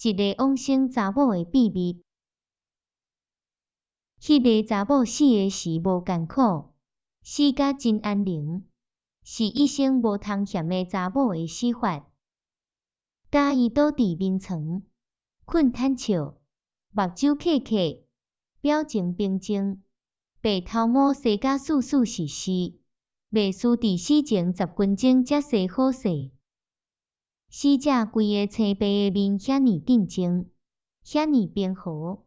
一个往生查某的秘密。彼个查某死的时無艱苦，死甲真安寧，是一生無通嫌的查某的死法。佮伊倒佇眠床，睏坦笑，目睭瞌瞌，表情平靜，白頭毛梳甲欶欶實實，袂輸佇死前10分鐘才梳好勢。死者規个青白的面遐爾鎮靜，遐爾平和，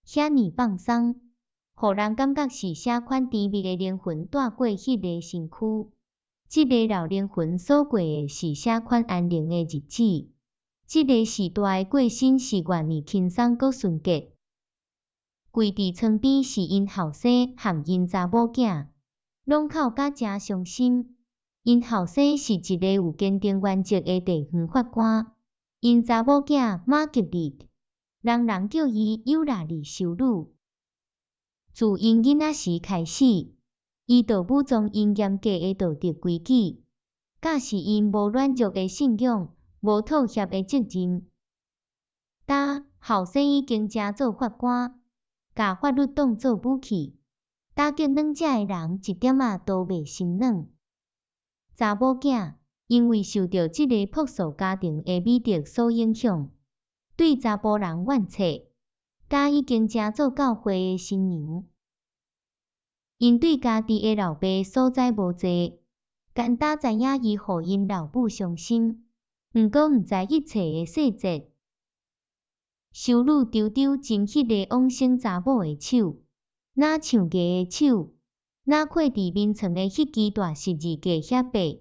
遐爾放鬆，予人感覺是啥款甜蜜的靈魂帶過彼个身軀。這个老靈魂所過的是啥款安寧的日子？這个時代的過身是偌爾輕鬆閣純潔。跪佇床邊是𪜶後生和𪜶查某囝，攏哭甲誠傷心。𪜶後生是一个有堅定原則的地方法官，𪜶查某囝瑪格麗特，人人叫伊尤拉莉修女。自𪜶囡仔時開始，伊就武裝𪜶嚴格的道德規矩，教示𪜶無軟弱的信仰，無妥協的責任。今後生已經成做法官，共法律當做武器，打擊軟者的人一點仔都袂心軟。查某囝因為受著這个樸素家庭的美德所影響，對查埔人怨嗟，佮已經成做教會的新娘。𪜶對家己的老爸所知無濟，簡單知影伊予𪜶老母傷心，毋過毋知一切的細節。修女常常斟彼个往生查某的手，若像牙的手，若跪佇眠床的彼支大十字架遐白，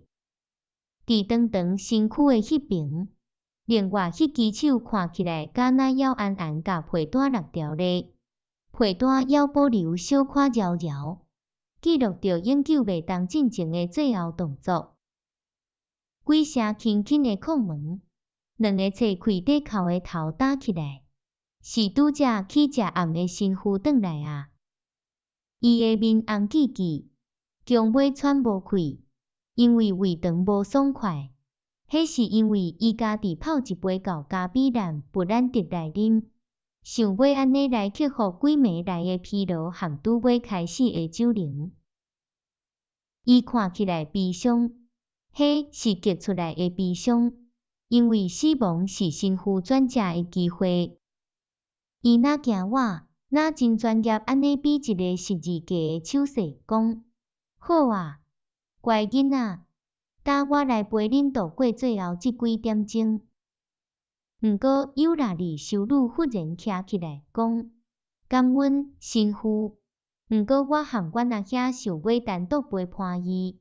佇長長身軀的彼爿，另外彼支手看起來敢若猶絚絚共被單搦牢咧，被單猶保留小可搖搖，記錄著永久袂當進前的最後動作。幾聲輕輕的叩門，兩个冊開底扣的頭打起來，是拄才去食暗的神父轉來矣。伊的面紅記記，強尾喘無氣，因為胃腸無爽快。彼是因為伊家己泡一杯厚咖啡藍布蘭德來啉，想欲按呢來克服幾暝來的疲勞和拄欲開始的酒靈。伊看起來悲傷，彼是激出來的悲傷，因為死亡是神父轉正的機會。伊若驚我，若真專業按呢比一个十字架的手勢，講好啊，乖囡仔，今我來陪恁度過最後這幾點鐘。毋過尤拉莉修女忽然徛起來講：感恩神父，毋過我和阮阿兄想欲單獨陪伴伊，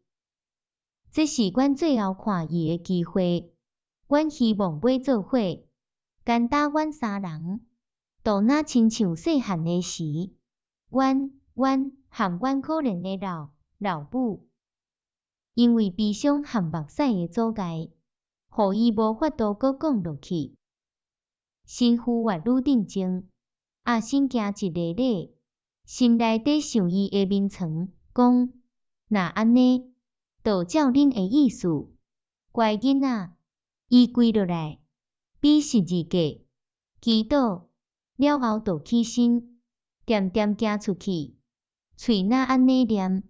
這是阮最後看伊的機會。阮希望欲做伙，干焦阮三人，就若親像細漢的時，阮、阮和阮可憐的老老母，因為悲傷和目屎的阻礙，予伊無法度閣講落去。神父越愈鎮靜，阿信行一個禮，心內底想伊的眠床，講：若按呢，就照恁的意思，乖囡仔，伊跪落來，比十字架，祈禱了後就起身，恬恬行出去，喙若按呢念，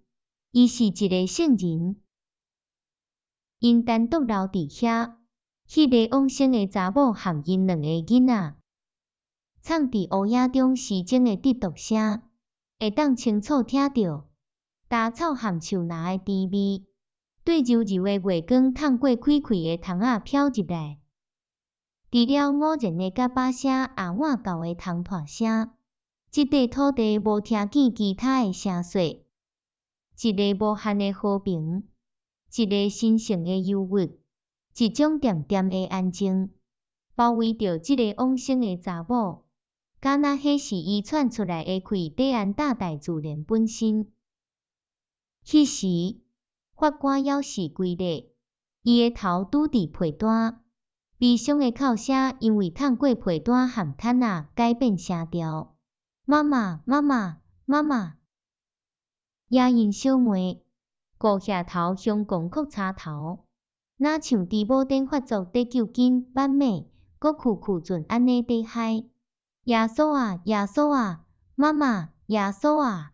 伊是一个聖人。𪜶單獨留佇遐，彼个往生的查某和𪜶兩个囡仔，藏佇烏影中時鐘的滴答聲，會當清楚聽著稻草和樹林的甜味，對柔柔的月光透過開開的窗仔飄入來。除了偶然的結巴聲和碗厚的湯沫聲，這塊土地無聽見其他的聲勢。一个無限的和平，一个神聖的憂鬱，一種恬恬的安靜，包圍著這个往生的查某，敢若彼是伊喘出來的氣，佇按大大自然本身。彼時，法官猶是跪咧，伊的頭拄佇被單，悲傷的哭聲因為透過被單和毯仔改變聲調。媽媽，媽媽，媽媽。也𪜶小妹，高額頭向廣闊插頭，若像豬母頂發作佇救緊挽馬，閣摳摳陣按呢佇嗨。耶穌啊，耶穌啊，媽媽，耶穌啊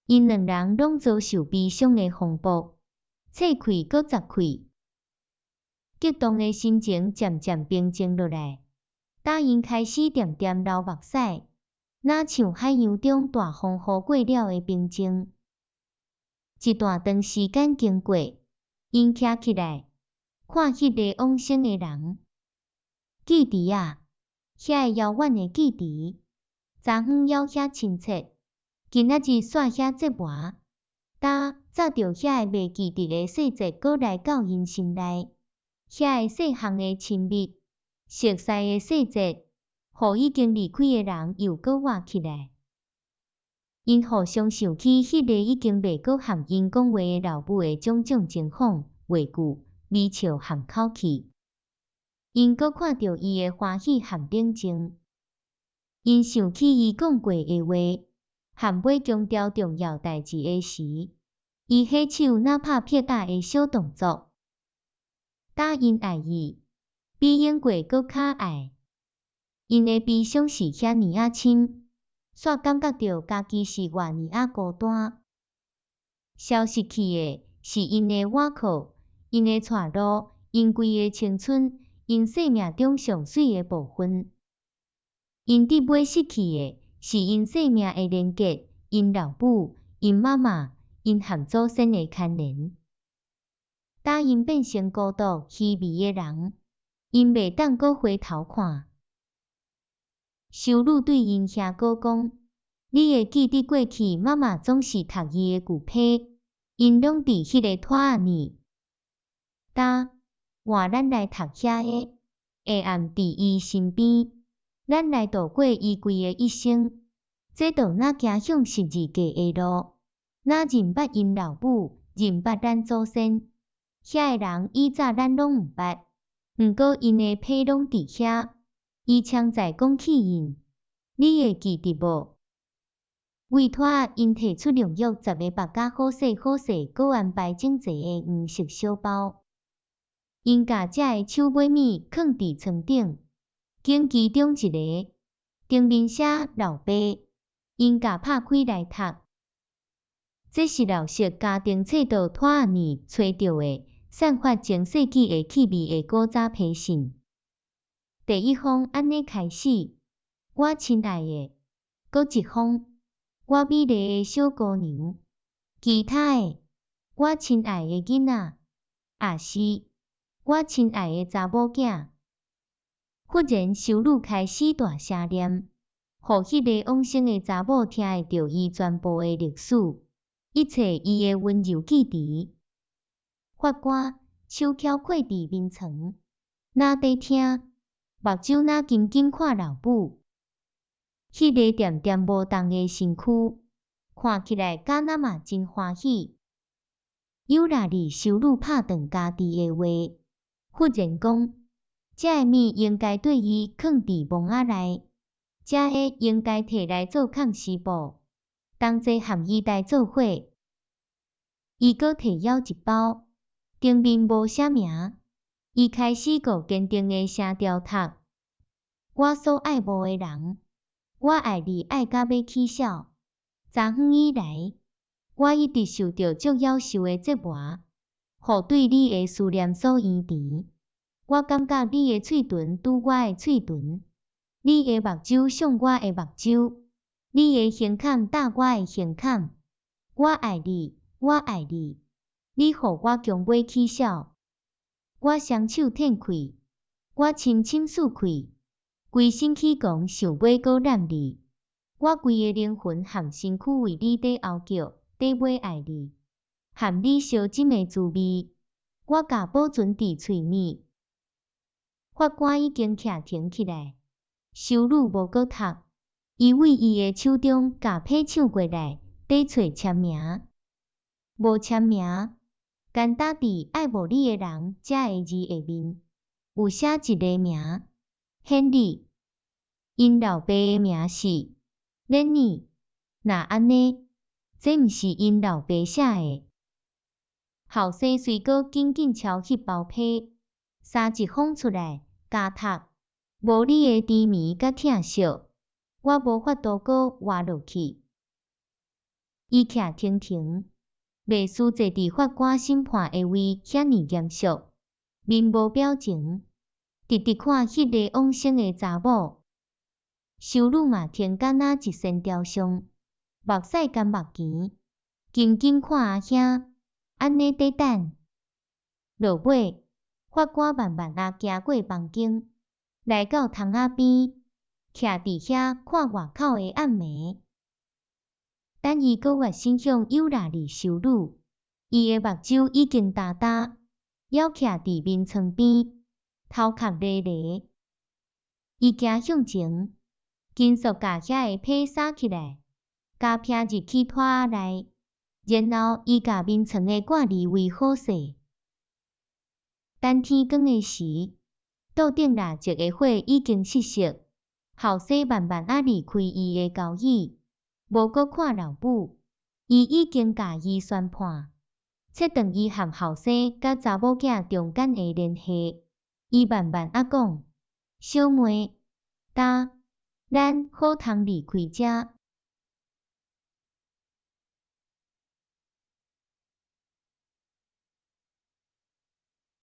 ！𪜶兩人攏遭受悲傷的風暴，切開閣鑿開，激動的心情漸漸平靜落來。當𪜶開始恬恬流目屎，若像海洋中大風雨過了的平靜。一段長時間經過，𪜶徛起來，看彼个往生的人，記得啊，遐个遙遠的記憶，昨昏猶遐親切，今仔日煞遐折磨。焦紮著遐個袂記得的細節，閣來到𪜶心內，遐个細項的親密、熟似的細節，予已經離開的人又閣活起來。𪜶互相想起彼個已經袂閣和𪜶講話的老母的種種情況、話句、微笑和口氣。𪜶閣看著伊的歡喜和冷靜。𪜶想起伊講過的話，和欲強調重要代誌的時，伊彼手若拍拍仔的小動作。焦𪜶愛伊，比永過閣較愛。𪜶的悲傷是遐爾仔深，煞感覺著家己是偌爾仔孤單。消失去的是𪜶的倚靠，𪜶的帶路，𪜶規个青春，𪜶生命中上媠的部分。𪜶佇尾失去的是𪜶生命的連結，𪜶老母，𪜶媽媽，𪜶和祖先的牽連。焦𪜶變成孤獨虛偽的人，𪜶袂當閣回頭看。修女對𪜶兄哥講：你會記得過去媽媽總是讀伊的舊批，𪜶攏佇彼个拖仔呢。焦，換咱來讀遐个，下暗佇伊身邊，咱來度過伊規个一生。這就若行向十字架的路，若認捌𪜶老母，認捌咱祖先，遐个人以早咱攏毋捌，毋過𪜶的批攏佇遐。伊槍在講起𪜶，你會記得無？為拖仔𪜶提出兩約十个縛甲好勢好勢，閣安排整齊的黃色小包。𪜶共這个手尾物囥佇床頂，揀其中一个，頂面寫老爸，𪜶共拍開來讀。這是老式家庭冊桌拖仔呢揣著的，散發中世紀的氣味的古早批信。第一封按呢開始，我親愛的，閣一封，我美麗的小姑娘，其他的，我親愛的囡仔，也是我親愛的查某囝。忽然修女開始大聲念，予彼个往生的查某聽會著伊全部的歷史，一切伊的溫柔記憶。法官手翹跪佇眠床，若佇聽。目睭若緊緊看老母，彼个恬恬無動的身軀，看起來敢若嘛真歡喜。尤拉里修女拍斷家己的話，忽然講：這个物應該對伊囥佇墓仔內，這个應該提來做炕絲布，同齊和伊袋做伙。伊閣提枵一包，頂面無寫名。伊開始閣堅定的聲調讀：我所愛慕的人，我愛你愛甲欲起痟。昨昏以來，我一直受著足夭壽的折磨，予對你的思念所淹甜。我感覺你的喙唇拄我的喙唇，你的目睭送我的目睭，你的胸坎搭我的胸坎。我愛你，我愛你，你予我強欲起痟。我雙手展開，我深深舒氣，規身軀狂想欲閣攬你，我規个靈魂和身軀為你佇嚎叫，佇欲愛你，和你相浸的滋味，我共保存佇喙尾。法官已經徛停起來，修女無閣讀，伊對伊的手中共批搶過來，佇揣簽名，無簽名。干焦佇愛慕你的人這个字下面，有寫一个名，亨利。𪜶老爸的名是連尼。若按呢，這毋是𪜶老爸寫的。後生隨閣緊緊抄彼包批，捎一封出來，咬讀，無你的甜眠佮疼惜，我無法度閣活落去。伊徛停停，袂輸坐佇法官審判的位遐爾嚴肅，面無表情，直直看彼个往生的查某。修女嘛停敢若一尊雕像，目屎干目墘，緊緊看阿兄，按呢佇等。落尾，法官慢慢仔行過房間，來到窗仔邊，徛佇遐看外口的暗暝。等伊閣越身向尤拉莉修女，伊的目睭已經焦焦，猶徛佇眠床邊，頭殼犁犁。伊行向前，緊速共遐的被掃起來，共拚入去拖仔內，然後伊共眠床的掛簾圍好勢。等天光的時，桌頂蠟燭的火已經熄熄，後生慢慢仔離開伊的交椅，無閣看老母，伊已經共伊宣判，切斷伊和後生佮查某囝中間的聯繫。伊慢慢仔講：小妹，噠，咱好通離開遮。